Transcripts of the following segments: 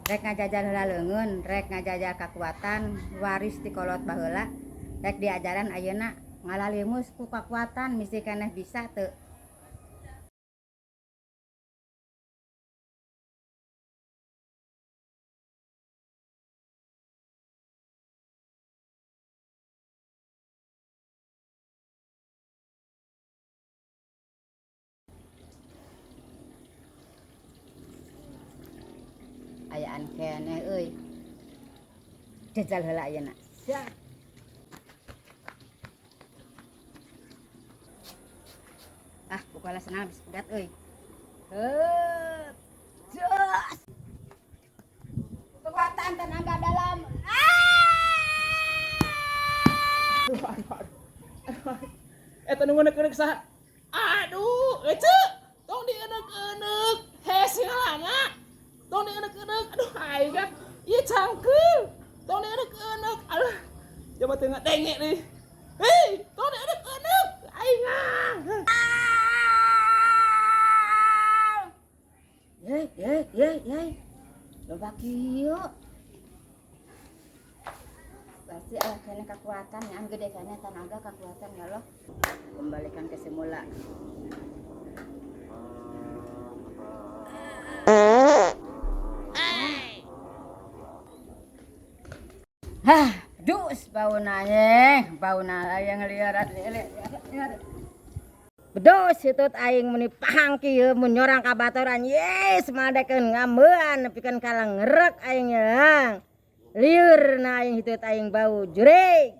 Rek ngajajal heula leungeun, rek ngajajal kakuatan waris ti kolot baheula, rek diajaran ayeuna ngala limus ku kakuatan misi keneh bisa teu. Ayaan keneh euy. Jajal heula ayeuna. Siap. Ah, pokoknya senang bisa pegat euy. Heup. Jos. Kekuatan tenaga dalam. Aduh, aduh, aduh. Aduh. Eta nu ngeuneuk-euneuk saha? Aduh, ece. Tong dieneuk-euneuk. Hese ngalana. Tong dieneuk-euneuk. Aduh, aing kan. Ieu cangkeul. Tong dieneuk-euneuk. Aduh. Coba teu ngadenge deui. Hei, tong dieneuk-euneuk. Aing ah. Ye, ye, ye, ye. Loba kieu. Pasti aya keneh kekuatan yang gede keneh tenaga kekuatan ya Allah. Kembalikan ke semula. Hah, dus bauna ye, bauna aya ngeliaran liar. Bedus hitut aing meni pahang kieu mun nyorang ka baturan yes madekeun ngambean nepikeun ka lengerek aing ye. Lieur na aing hitut aing bau jurig.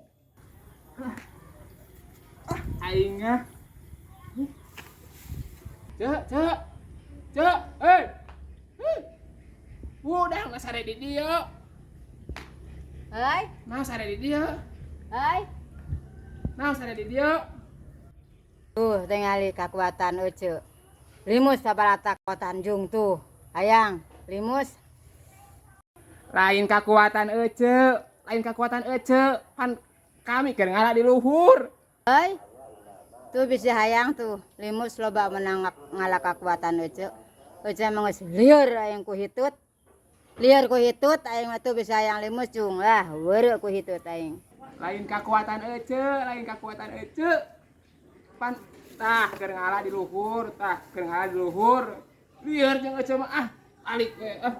Aing ah. Cek, cek. Cek, hei. Hei. Udah nggak sare di dieu. Hei, Nah, sare di dieu. hei. Nah, sare di dieu. Tuh tingali kakuatan Ece. Limus sabarata Tanjung tuh. Hayang, limus. Lain kakuatan Ece, lain kakuatan Ece. Pan kami keur ngala di luhur. Hei. Tuh bisa hayang tuh. Limus loba menang ngala kakuatan Ece. Ece mah geus lieur aing ku hitut. Lieur ku hitut aing mah tuh bisa hayang limus cung. Ah, weureu ku hitut aing. Lain kakuatan Ece, lain kakuatan Ece. Pan tah keur ngala di luhur, tah keur ngala di luhur. Lieur jeung Ece mah ah, balik we ah.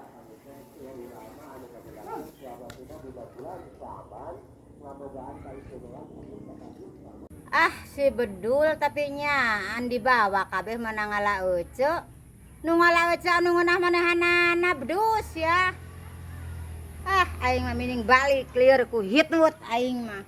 Ah, si bedul tapi nyaan dibawa kabeh mana ngala Ece. Nu ngala Ece anu ngeunah manehanana bedus ya. Ah, aing mah mining balik lieur ku hitut aing mah.